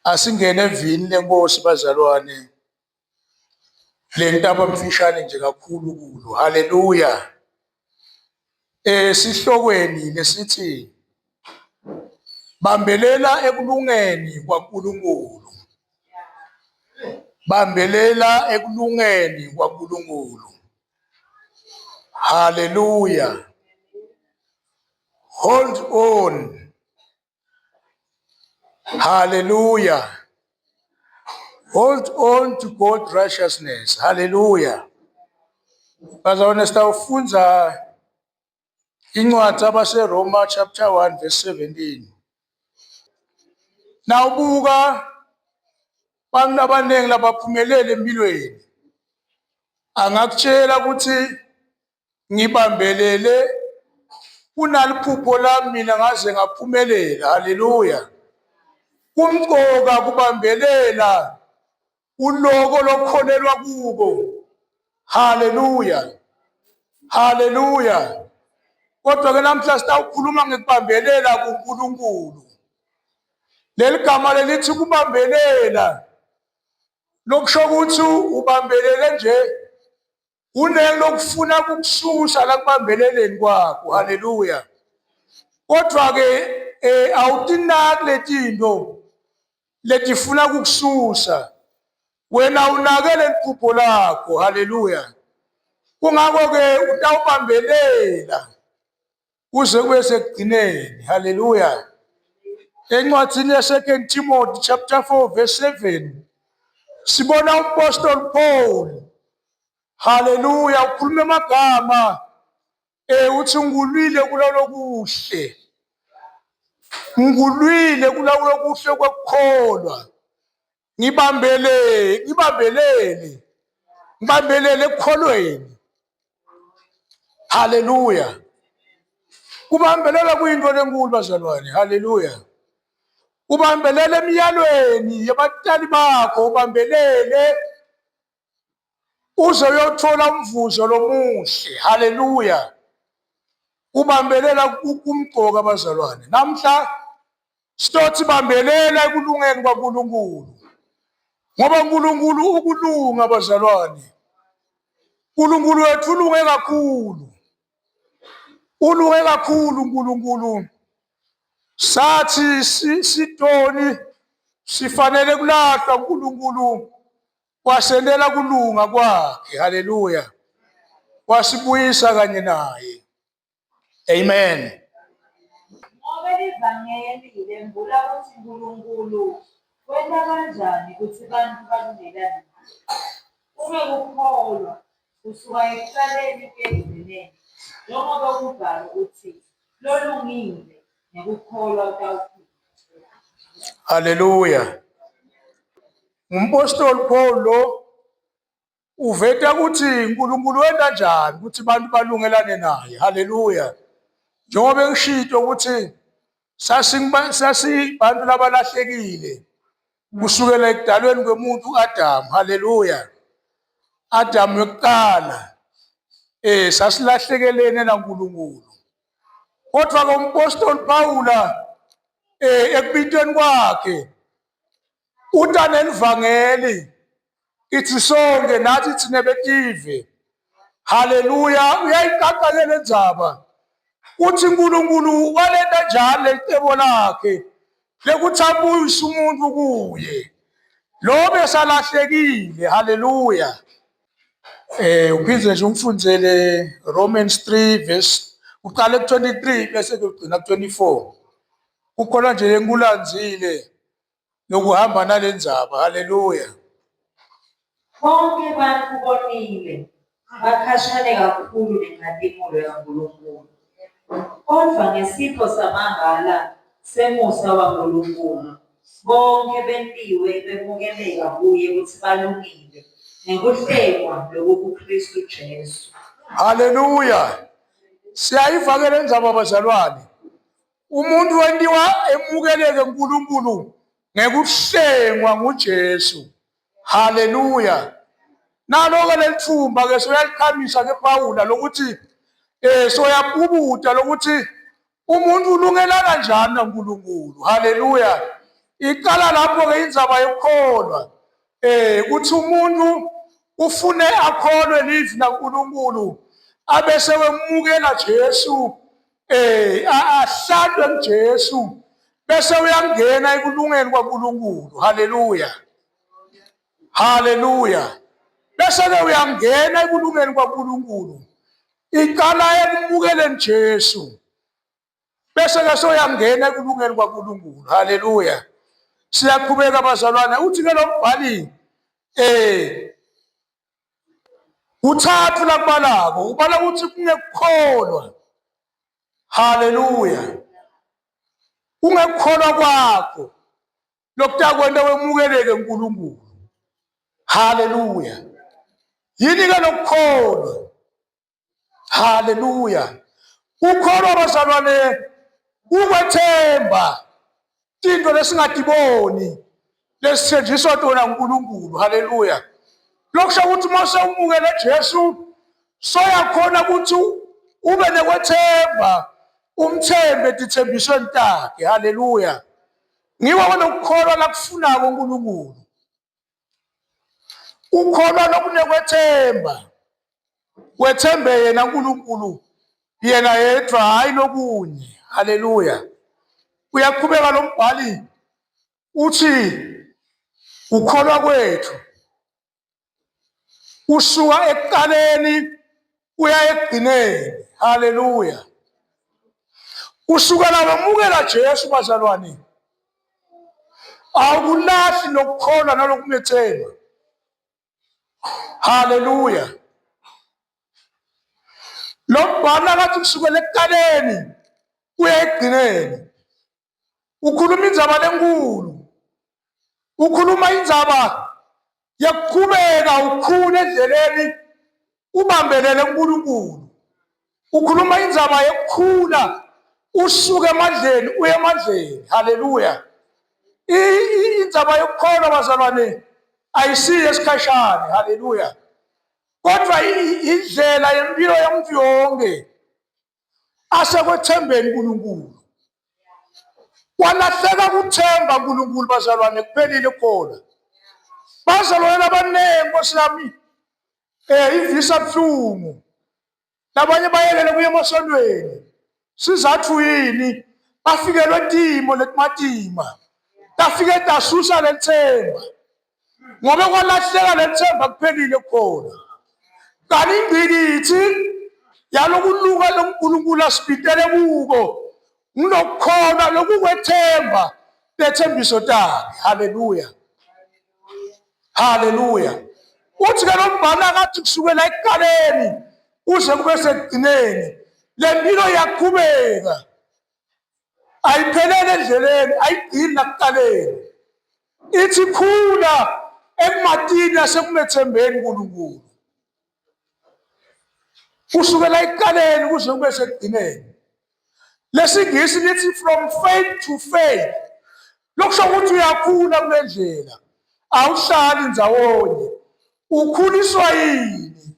Asingene evini lenkosi bazalwane. Le ntaba mfishane nje kakhulu kulo. Haleluya. Esihlokweni lesithi bambelela ekulungeni kwaNkulunkulu. Bambelela ekulungeni kwaNkulunkulu. Haleluya. Hold on. Hallelujah. Hold on to God's righteousness. Hallelujah. Bazalwane sitawufundza incwadi abaseRoma chapter 1 verse 17. Nawubuka abantu abaningi labaphumelele empilweni angakutshela ukuthi ngibambelele kunaliphupho lami mina ngaze ngaphumelela. Haleluya. Kumcoka kubambelela kuloko lokholelwa kuko. Haleluya. Haleluya. Kodwa ke namhla sitawukhuluma ngekubambelela kuNkulunkulu. Leli gama lelithi kubambelela lokusho ukuthi ubambelele nje kunelokufuna kukususa la kubambeleleni kwakho. Haleluya. Kodwa ke eh awutinaki letinto letifuna kukususa wena unake leliphupho lakho. Haleluya. Kungakho ke utawubambelela kuze kube sekugcineni. Haleluya. Encwadzini ya-2 Timothy chapter 4 verse 7 sibona umpostoli Paul. Haleluya, ukhuluma amagama uthi ngulwile kulalokuhle. Ngulwile kulalokuhle kwekukholwa. Ngibambele, ngibambelele. Ngibambelele ekukholweni. Haleluya. Kubambelela kuyinto lenkulu bazalwane. Haleluya. Ubambelele emiyalweni yabatali bakho, ubambelele uze uyothola umvuzo lomuhle. Haleluya. Kubambelela kumqoka bazalwane. Namhla sitothi bambelela ekulungeni kwaNkulunkulu. Ngoba uNkulunkulu ukulunga bazalwane. uNkulunkulu wethu ulunge kakhulu. Ulunge kakhulu uNkulunkulu. Sathi sitoni sifanele kulahlwa uNkulunkulu wasendela kulunga kwakhe. Haleluya. Wasibuyisa kanye naye. Amen. Ngoba livangeli lembula ukuthi uNkulunkulu wenta kanjani kutsi bantfu balungelane naye. Kungekukholwa kusuka ekucaleni kuya ekugcineni, njengoba umbhalo utsi, Lolungile ngekukholwa utawuphila. Haleluya. Ngumpostoli Paul lo uveta ukuthi uNkulunkulu wenta njani ukuthi abantu balungelane naye. Haleluya. Njengoba ngishito ukuthi sasibantu labalahlekile kusukela ekudalweni kwemuntu uAdam. Haleluya. Adam yokuqala sasilahlekelene naNkulunkulu. Kodwa ke umpostoli Pawula ekubitweni kwakhe uta nelivangeli ithi sonke nathi thina betive. Haleluya, uyayiqaqa ke le ndzaba uthi uNkulunkulu walenta njani lelicebo lakhe lekuthi abuyise umuntu kuye lo besalahlekile. Haleluya. Uphinde nje umfundzele Romans 3 verse uqale ku-23 bese kugcina ku-24. Kukhona nje lenkulandzile lokuhamba nalendzaba. Haleluya. Bonke bantfu bonile, bakhashane kakhulu nenkhatimulo yaNkulunkulu. Kodvwa ngesipho samahhala semusa waNkulunkulu, bonkhe bentiwe bemukeleka kuye kutsi balungile ngekuhlengwa lokukuKhristu Jesu. Haleluya. Siyayiva ke lendzaba bazalwane. Umuntu wentiwa emukeleke kuNkulunkulu ngekuhlengwa nguJesu. Haleluya. Nalo-ke lelithumba ke soyalikhamisa ke Pawula lokuthi soyabubuta lokuthi umuntu ulungelana njani naNkulunkulu. Haleluya. Iqala lapho-ke indzaba yokukholwa. Ukuthi umuntu ufune akholwe livi laNkulunkulu abese wemukela Jesu ahlalwe nguJesu bese uyangena ekulungeni kwaNkulunkulu. Haleluya. Haleluya. Bese ke uyangena ekulungeni kwaNkulunkulu. Iqala ekumukeleni Jesu. Bese ke soyangena ekulungeni kwaNkulunkulu. Haleluya. Siyaqhubeka bazalwane, uthi ke lo mbhali kuthathu lakubalako, ubala ukuthi kungekukholwa. Haleluya. Kungekukholwa kwakho lokutakwenta wemukeleke uNkulunkulu. Haleluya. Yini ke lokukholwa? Haleluya. Ukholwa bazalwane ukwethemba into lesingatiboni lesithenjiswa tona uNkulunkulu. Haleluya. Lokusho ukuthi uma sewumukele Jesu soyakhona ukuthi ube nekwethemba umthembe tithembisweni takhe. Haleluya. Ngiwo lokukholwa lakufunako uNkulunkulu. Ukholwa lokunekwethemba. Wethembe yena uNkulunkulu yena yedwa hayi lokunye. Haleluya. Uyaqhubeka lo mbhali uthi ukholwa kwethu usuka ekuqaleni uya ekugcineni. Haleluya. Kusukela wamukela Jesu bazalwane, awukulahli nokukholwa nalokumethemba. Haleluya. Lo mbhalo akathi kusukela ekuqaleni kuya ekugcineni ukhuluma indzaba lenkulu, ukhuluma indzaba yekuqhubeka ukhule endleleni ubambelele kuNkulunkulu. Ukhuluma indzaba yokukhula usuke emandleni uye emandleni. Haleluya. Indzaba yokukholwa bazalwane ayisiyo esikhashane. Haleluya. Kodwa indlela yempilo yomuntu yonke asekwethembeni uNkulunkulu. Kwalahleka kuthemba uNkulunkulu bazalwane, kuphelile khona. Bazalwane abaningi Nkosi yami ivisa buhlungu. Labanye bayekele kuya emasontweni. Sizathu yini? Bafikelwe timo letimatima. Tafike tasusa lelithemba. Ngoba kwalahleka lelithemba kuphelile khona. Kanti ingqikithi yalokuluka loNkulunkulu asibitele kuko ngilokukholwa lokukwethemba lethembiso takhe. Haleluya. Haleluya. Uthi ke lo mbhalo akathi kusukela ekuqaleni kuze kube sekugcineni le mpilo iyaqhubeka, ayiphelele endleleni, ayigcini nakuqaleni. Ithi khula ekumatini nasekumethembeni uNkulunkulu kusukela ekuqaleni kuze kube sekugcineni. Lesingisi lithi from faith to faith. Lokusho ukuthi uyakhula kule ndlela, awuhlali ndzawonye. Ukhuliswa yini?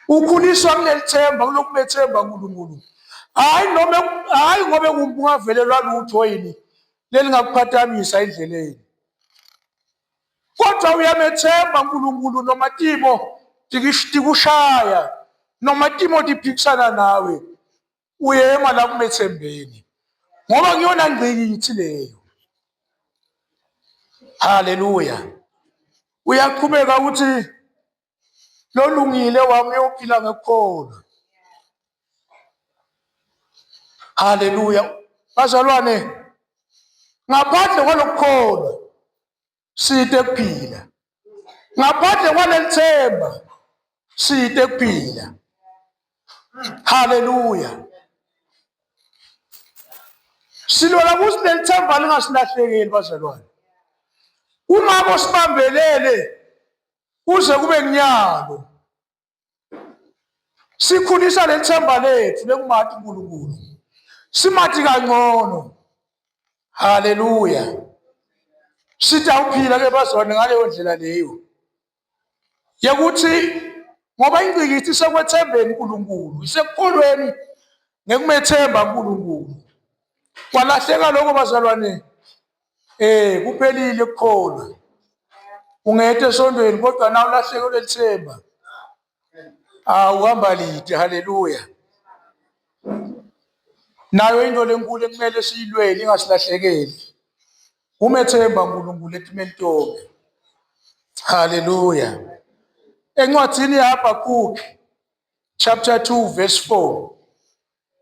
Ukhuliswa kuleli themba, kulokumethemba uNkulunkulu. Hayi noma hayi ngobe kumbi ungavelelwa lutho yini lelingakuphatamisa endleleni. Kodwa uyamethemba uNkulunkulu noma timo tikushaya noma timo tiphikisana nawe, uyema la kumethembeni ngoba kuyona ngqikithi leyo. Haleluya. Uyaqhubeka ukuthi lolungile wami uyophila ngekukholwa. Haleluya. Bazalwane, ngaphandle kwalokukholwa site kuphila. Ngaphandle kwalelithemba site kuphila. Haleluya. Silwela ukuthi leli themba lingasilahlekeli bazalwane. Kungako sibambelele kuze kube kunyalo. Sikhulisa leli themba lethu lekumati uNkulunkulu. Simati kangcono. Haleluya. Sitawuphila ke bazalwane ngaleyo ndlela leyo. Yekuthi ngoba ingqikithi isekwethembeni uNkulunkulu, isekukholweni ngekumethemba uNkulunkulu. Kwalahleka lokho bazalwane. Eh kuphelile kukholwa. Ungete esondweni kodwa nawe ulahlekelwe lithemba. Ah uhamba lide haleluya. Nayo into lenkulu ekumele siyilwele ingasilahlekeli. Umethemba uNkulunkulu etimeni tonke. Haleluya. Encwadini yaHabakkuk chapter 2 verse 4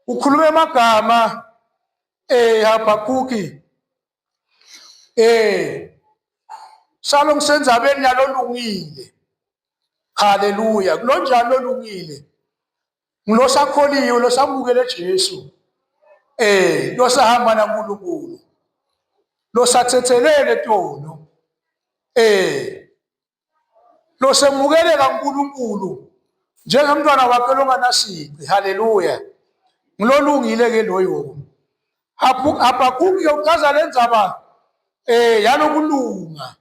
ukhuluma amagama eh Habakuki eh salo ngisenzabeni nalolungile haleluya kulonjalo lolungile ngilosakholiwe losamukele Jesu eh losahamba naNkulunkulu losathethelele tono eh losemukeleka uNkulunkulu njengemntwana wakhe longanasici haleluya ngilolungile ke loyo Habakuki uchaza le ndzaba eh yalokulunga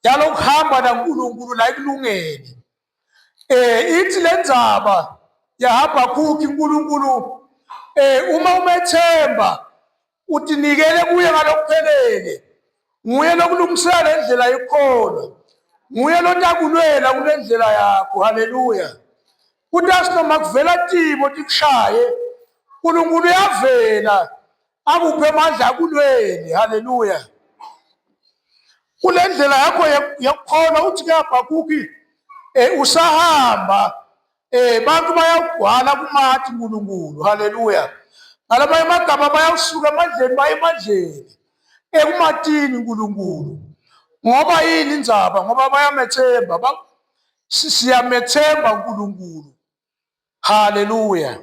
yalokuhamba naNkulunkulu la ekulungeni eh ithi le ndzaba yaHabakuki uNkulunkulu eh uma umethemba utinikele kuye ngalokuphelele nguye lokulungisela le ndlela yekukholwa nguye lotakulwela kule ndlela yakho haleluya kuthi noma kuvela timo tikushaye uNkulunkulu uyavela akuphe amandla akulwele haleluya kule ndlela yakho yokukholwa uthi kuyaBhakuki eh usahamba Eh bantu bayawugcwala kumathi uNkulunkulu. Haleluya. Ngalamanye amagama bayawusuka emandleni baye emandleni. Ekumatini uNkulunkulu. Ngoba yini indzaba? Ngoba bayamethemba. Siyamethemba uNkulunkulu. Haleluya.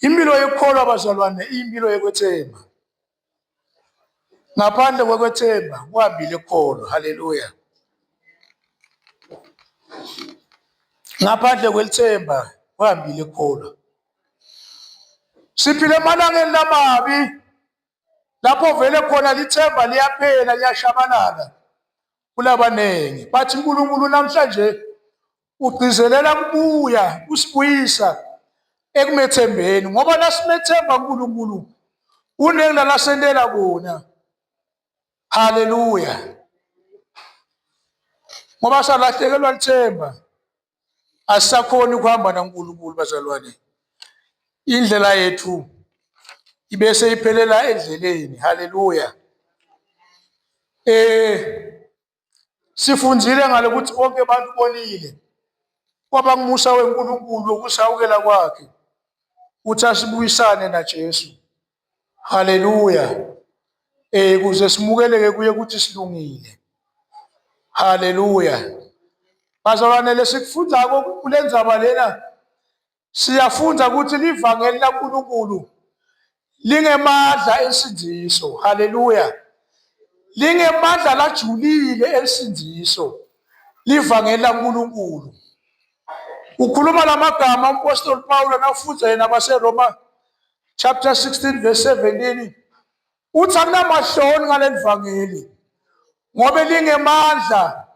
Impilo yokukholwa bazalwane impilo yokwethemba. Ngaphandle kokwethemba kuhambile kholo. Haleluya. Ngaphandle kwelithemba kuhambile kholo. Siphile emalangeni lamabi lapho vele khona lithemba liyaphela liyashabalala kulabaningi bathi uNkulunkulu namhlanje ugcizelela kubuya usibuyisa ekumethembeni ngoba nasimethemba uNkulunkulu kuningi lalasentela kona haleluya ngoba salahlekelwa lithemba asisakhoni ukuhamba naNkulunkulu bazalwane indlela yethu ibese iphelela endleleni haleluya eh sifunzile ngalokuthi bonke abantu bonile kwaba ngumusa weNkulunkulu wokusawukela kwakhe uthi asibuyisane naJesu haleluya eh kuze simukeleke kuye ukuthi silungile haleluya bazalwane lesikufundako kule ndzaba lena siyafunda ukuthi livangeli laNkulunkulu lingemandla ensindiso haleluya lingemandla lajulile ensindiso livangeli laNkulunkulu ukhuluma lamagama umpostoli Paulo nawufundza yena baseRoma chapter 16 verse 17 uthi akunamahloni ngaleli vangeli ngoba lingemandla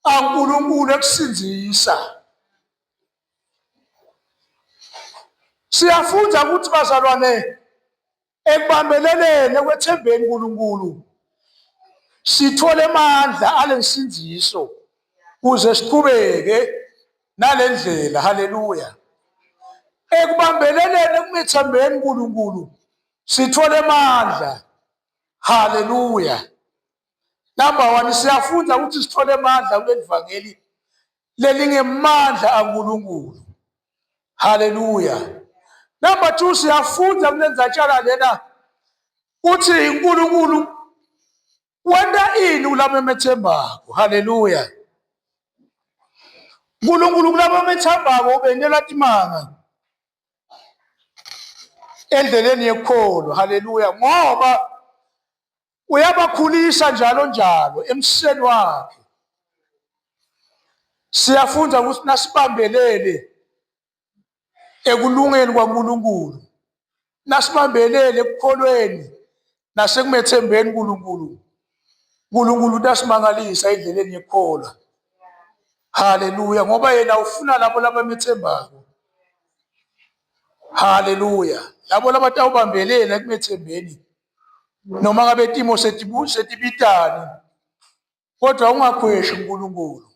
aNkulunkulu ekusindzisa siyafunda ukuthi bazalwane ekubambeleleni ekwethembeni uNkulunkulu sithole amandla alensindiso kuze siqhubeke nalendlela haleluya ekubambeleleni ekumethembeni uNkulunkulu sithole amandla haleluya number 1 siyafunda ukuthi sithole amandla kuleli vangeli lelingemandla aNkulunkulu haleluya number 2 siyafunda kulendzatshana lena uthi uNkulunkulu wenta ini kulabo emethembako haleluya uNkulunkulu kulabo emethembako ubentela timanga endleleni yekukholwa haleluya ngoba uyabakhulisa njalo njalo emseni wakhe siyafunda ukuthi nasibambelele ekulungeni kwaNkulunkulu nasibambelele ekukholweni nasekumethembeni uNkulunkulu uNkulunkulu utasimangalisa endleleni yekukholwa haleluya ngoba yena ufuna labo labamethembako. Haleluya. Labo labatawubambelela ekumethembeni noma ngabe timo setibitani kodwa ungakhweshi uNkulunkulu.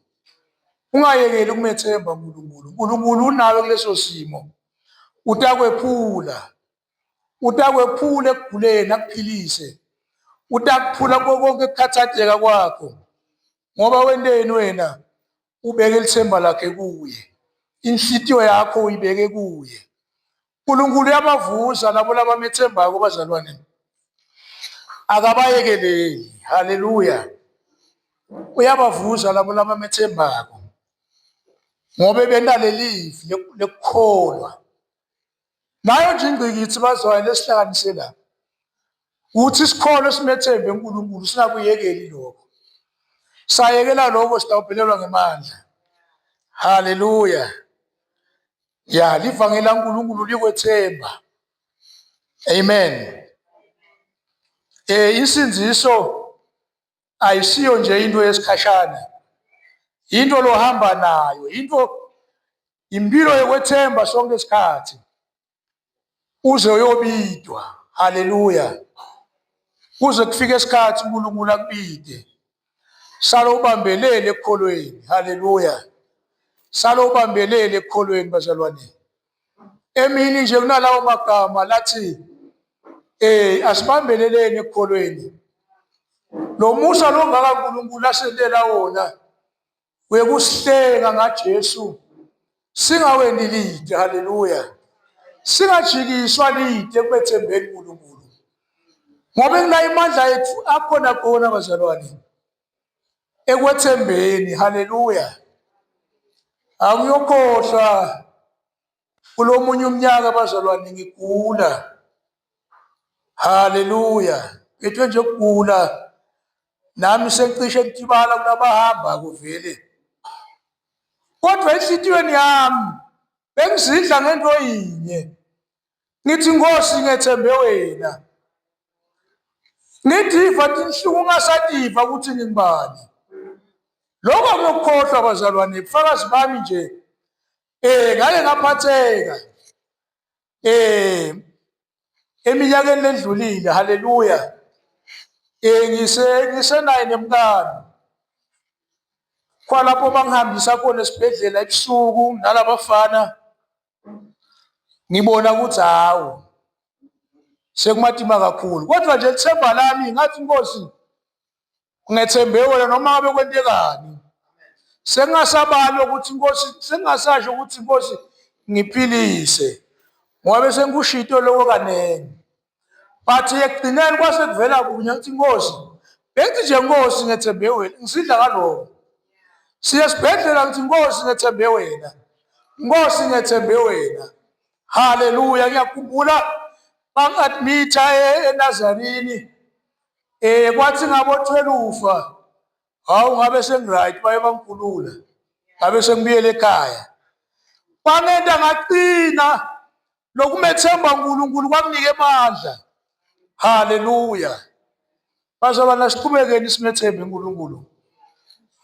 Ungayekeli ukumethemba uNkulunkulu. uNkulunkulu unawe kuleso simo. Utakwephula. Utakwephula ekuguleni akuphilise. Utakuphula kuko konke ukukhathatheka kwakho. Ngoba wenteni wena? Ubeke lithemba lakhe kuye. Inhlitiyo yakho uyibeke kuye. uNkulunkulu uyabavuza labo labamethembayo bazalwane. Akabayekeleli. Haleluya. Uyabavuza labo labamethembako. Ngoba benalelivi lekukholwa. Nayo nje ingqikithi bazwayo lesihlanganise la. Uthi isikholo simethembe uNkulunkulu singakuyekeli lokho. Sayekela lokho sitawuphelelwa ngemandla. Haleluya. Ya livangeli laNkulunkulu likwethemba. Amen. Eh insindiso ayisiyo nje into yesikhashana. Into lohamba nayo, into impilo yokwethemba sonke isikhathi. Uze uyobidwa. Haleluya. Kuze kufike isikhathi uNkulunkulu akubide. Salo ubambelele ekukholweni. Haleluya. Salo ubambelele ekukholweni bazalwane. Emini nje kunalawo magama lathi eh asibambeleleni ekukholweni. Lo musa lo ngaka uNkulunkulu asentela wona wekusihlenga ngaJesu singaweni lide. Haleluya. Singajikiswa lide kubethembeni uNkulunkulu. Ngoba kula imandla ethu akhona khona bazalwane. Ekwethembeni. Haleluya. Angiyokhohlwa kulomunye umnyaka bazalwane ngigula. Haleluya. Phethwe nje ukugula. Nami sengicishe ngitibala kulabahamba kuvele. Kodwa enhlitiyweni yami bengizidla ngento yinye. Ngithi Nkosi ngethembe wena. Ngidiva tinhlungu ngasativa ukuthi ngingubani. Lokho angiyokukhohlwa bazalwane, bufakazi bami nje. Eh ngake ngaphatheka. Eh eminyakeni ledlulile, haleluya. Eh ngise ngisenaye nemkami. Kwalapho bangihambisa khona esibhedlela ebusuku nalabafana ngibona ukuthi hawu sekumatima kakhulu kodwa nje ithemba lami ngathi inkosi ngethembe wena noma ngabe kwentekani sengingasabali ukuthi inkosi sengingasasho ukuthi inkosi ngiphilise ngoba bese ngikushito lokho kaningi but ekugcineni kwase kuvela kunye ukuthi inkosi bengithi nje nkosi ngethembe wena ngisidla ngaloko siye esibhedlela ngithi nkosi ngethembe wena nkosi ngethembe wena haleluya ngiyakhumbula bangi-admitha eNazarini eh kwathi ngabo 12 hawu ngabe sengiright baye bangikhulula ngabe sengibuyele ekhaya kwangenta ngaqina lokumethemba uNkulunkulu kwamnika amandla haleluya bazalwana siqhubekeni simethembe uNkulunkulu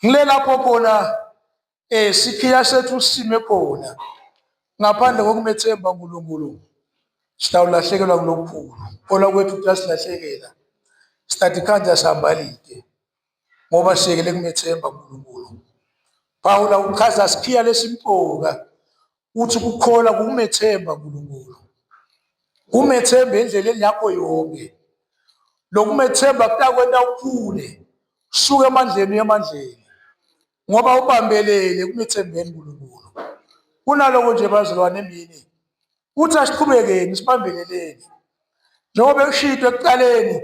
ngile lapho khona eh sikhiya sethu sime khona ngaphandle kokumethemba uNkulunkulu sitawulahlekelwa kulokukhulu kholwa kwethu kuyasilahlekela sithatha ikhanda sihamba lide ngoba siyekele kumethemba uNkulunkulu Pawula uchaza sikhiya lesimqoka uthi ukukholwa kumethemba uNkulunkulu kumethemba endleleni yakho yonke lokumethemba kutakwenta ukhule suke emandleni uye emandleni ngoba ubambelele kumethembeni uNkulunkulu kunaloko nje bazalwane emini uthi asiqhubekeni sibambeleleni njengoba ekushito ekuqaleni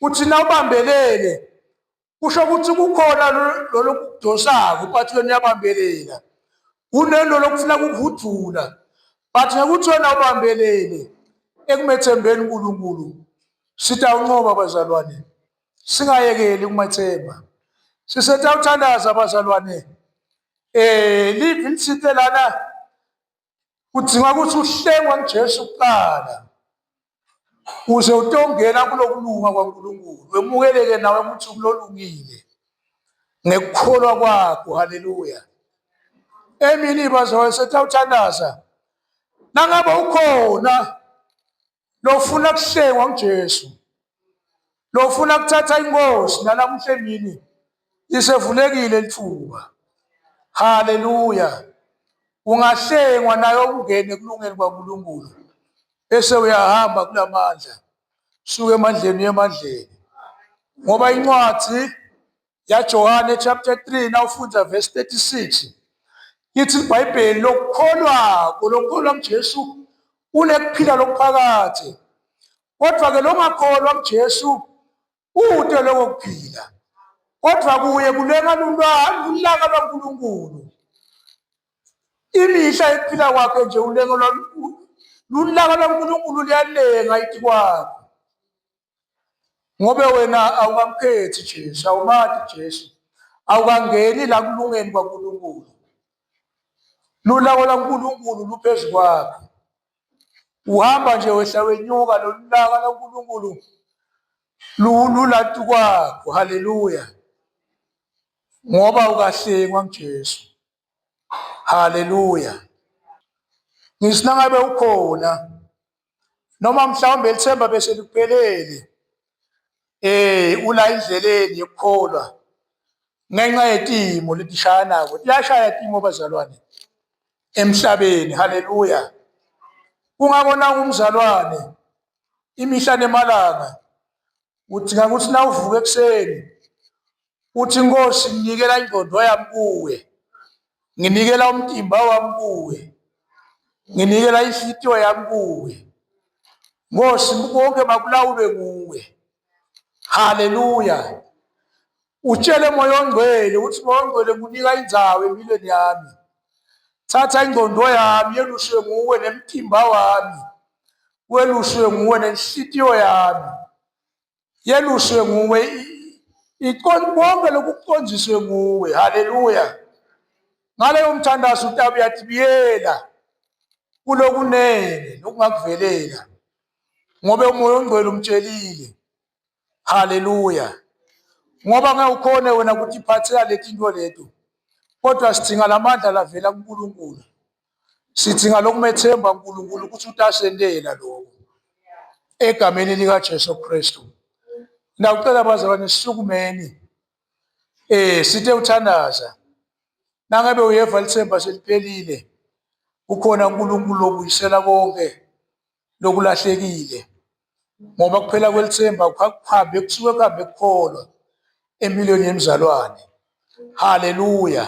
uthi nawubambelele kusho ukuthi kukhona lolo kudosako but wena uyabambelela kunento lokufuna kukuhudula but ngekuthi wena ubambelele ekumethembeni uNkulunkulu sitawunqoba bazalwane singayekeli ukumethemba sisetawuthandaza bazalwane eh livi lisithe lana kudzinga ukuthi uhlengwe nguJesu kuqala uze utongena kulokulunga kwaNkulunkulu wemukeleke nawe ukuthi kulolungile ngekukholwa kwakho haleluya emini bazalwane sethawuthandaza. Nangabe ukhona lofuna kuhlengwa nguJesu, lofuna kuthatha inkosi nalamuhla emini, lisevulekile lithuba. Haleluya! Ungahlengwa nayo ungene ekulungeni kwaNkulunkulu, bese uyahamba kulamandla, suka emandleni uye emandleni. Ngoba incwadi yaJohane chapter 3 nawufundza verse 36 lithi iBhayibheli lokukholwako lokukholwa kuJesu unekuphila lokuphakade kodwa ke longakholwa kuJesu ute lokho kuphila kodwa kuye kulenga lulaka lwaNkulunkulu imihla yokuphila kwakhe nje ulenga lulaka lwaNkulunkulu luyalenga itikwakhe Ngobe wena awukamkhethi Jesu, awumati Jesu, awukangeni la kulungeni kwaNkulunkulu. Lulaka lwaNkulunkulu luphezu kwakho. Uhamba nje wehla wenyuka lolulaka lwaNkulunkulu lulatu kwakho. Haleluya. Ngoba ukahlengwa nguJesu. Haleluya. Ngisho nangabe ukhona noma mhlawumbe lithemba bese likuphelele eh ula endleleni yokukholwa ngenxa yetimo letishayanako tiyashaya timo bazalwane emhlabeni haleluya kungabona umzalwane imihla nemalanga udinga ukuthi nawuvuka ekuseni uthi inkosi nginikela ingqondo yami kuwe nginikela umtimba wami kuwe nginikela inhlitiyo yami kuwe nkosi konke makulawulwe nguwe haleluya utshele moya ongcwele ukuthi moya ongcwele ngunika indzawo empilweni yami thatha ingqondo yami yeluswe nguwe nemtimba wami weluswe nguwe nenhlitiyo yami yeluswe nguwe konke lokhu kuqondiswe nguwe haleluya ngaleyo mthandazo utabe uyatibiyela kulokunene nokungakuvelela ngoba umoya ongcwele umtshelile haleluya ngoba ngeke ukhone wena ukuthi iphathela leti into leto kodwa sidinga lamandla lavela kuNkulunkulu sidinga lokumethemba uNkulunkulu ukuthi utasentela lokho egameni likaJesu Kristu ndawucela bazalwane sisukumeni eh sithe uthandaza nangabe uyeva lithemba seliphelile kukhona uNkulunkulu obuyisela konke lokulahlekile ngoba kuphela kwelithemba kuhambe kusuke kuhambe kukholwa empilweni yemzalwane haleluya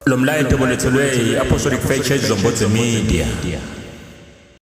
Lo mlayeto olethelwe yi-Apostolic Faith Church Zombodze Media.